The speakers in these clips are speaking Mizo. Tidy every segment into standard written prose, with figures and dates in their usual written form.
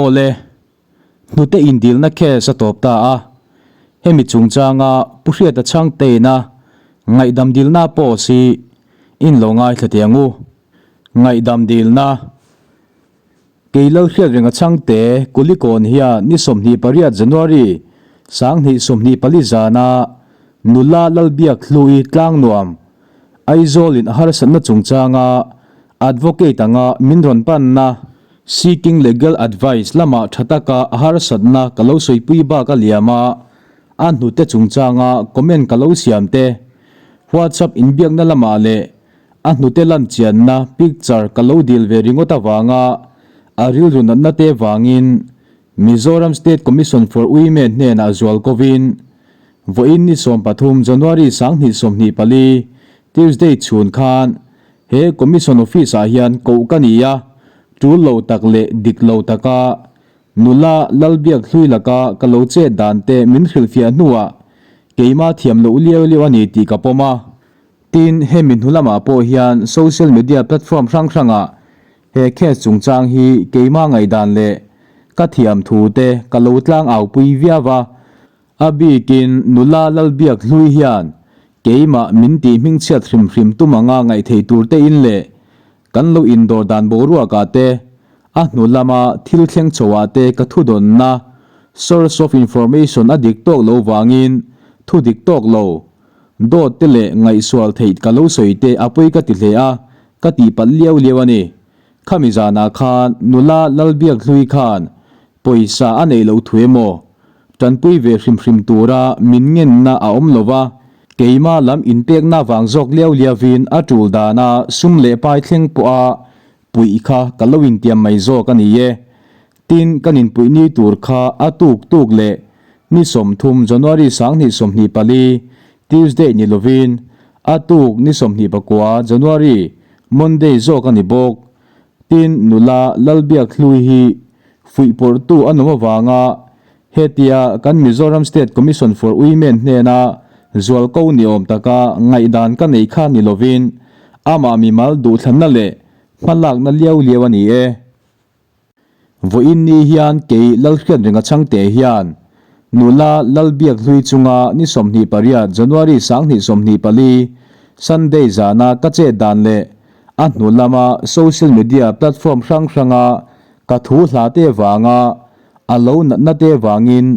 Aw le, hnute indilna case a tawp ta a, hemi chungchanga Pu Hriata Chhangteina ngaihdam dilna post hi in lo ngaithla teh ang u. Ngaihdam dilna. Kei Lalhriat Renga Chhangte Kulikawn hian ni 28 January 2024 zana nula Lalbiak Hlui Tlangnuam Aizawlin a harsatna chungchanga Advocate anga min rawn panna Seeking Legal Advice lamah tha taka a harsatna ka lo sawipui bak a liam a, a hnute chungchanga comment ka lo siam te, WhatsApp inbiakna lamah leh A hnute lan chianna picture ka lo dil ve ringawt avanga a rilru natna te vangin Mizoram State Commission for Women hnenah zual kovin vawiin ni 13 January 2024 Tuesday chhun khan he Commission Office ah hian koh ka ni a, tul lo tak leh dik lo taka nula Lalbiak hlui laka ka lo chet dan te min hrilhfiah hnuah keimah thiam loh liau liau a ni tih ka pawm a. Tin, hemi hnu lamah pawh hian social media platform hrang hrangah he case chungchang hi keimah ngaihdan leh ka thiam thu te ka lo tlang au pui viau a. A bikin nula Lalbiak hlui hian keimah min tih hmingchhiat hrim hrim tum anga ngaihtheih tur te in leh kan lo indawr dan boruakah te a hnu lama thil thleng chhoah te ka thudawnna source of information a dik tawk lo vangin thu dik tawk lo Dawt te leh ngaihsual theih ka lo sawi te a pawi ka ti hle a, ka tih palh liau liau a ni. Khami zanah khan nula Lalbiak hlui khan pawisa a neih loh thu emaw, tanpui ve hrim hrim tura min ngenna a awm lo va, keimah lam inpekna vang zawk liau liauin a tul dana sum leh pai thleng pawha puih kha ka lo intiam mai zawk a ni e. Tin, kan inpuih ni tur kha a tuk tuk leh ni 30 January 2024, Tuesday ni lovin, a tuk ni 29 January, Monday zawk a ni bawk. Tin, nula Lalbiak Hlui hi fuihpawrhtu a nawm avanga hetia kan Mizoram State Commission for Women hnena zualko ni awm taka ngaihdan ka neih kha ni lovin, amah mimal duhthlanna leh hmalakna liau liau a ni e. Vawiin ni hian kei Lalhriat Renga Chhangte hian nula Lalbiak hlui chunga ni 28 January 2024 Sunday zana ka chet dan leh a hnu lama social media platform hrang hranga ka thu hla te vanga a lo natna te vangin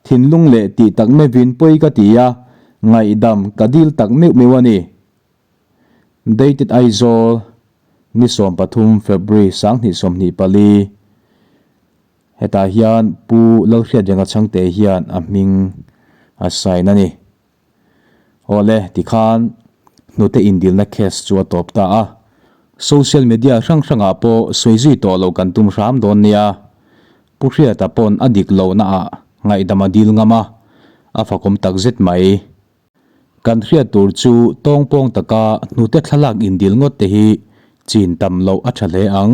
thinlung leh tih tak meuhin pawi ka ti a, ngaihdam ka dil tak meuh meuh a ni. Dated Aizawl, ni 13 February 2024. Hetah hian Pu Lalhriatrenga Chhangte hian a hming a sign a ni. Awle, tikhan hnute indilna case chu a tawp ta a. Social media hrang hrangah pawh sawi zui tawh loh kan tum hram dawn nia. Pu Hriata pawn a dik lohna ah ngaihdam a dil ngam a, a fakawm takzet mai. Kan hriat tur chu tawngpawng taka hnute thlalak indil ngawt te hi chin tam loh a tha hle ang.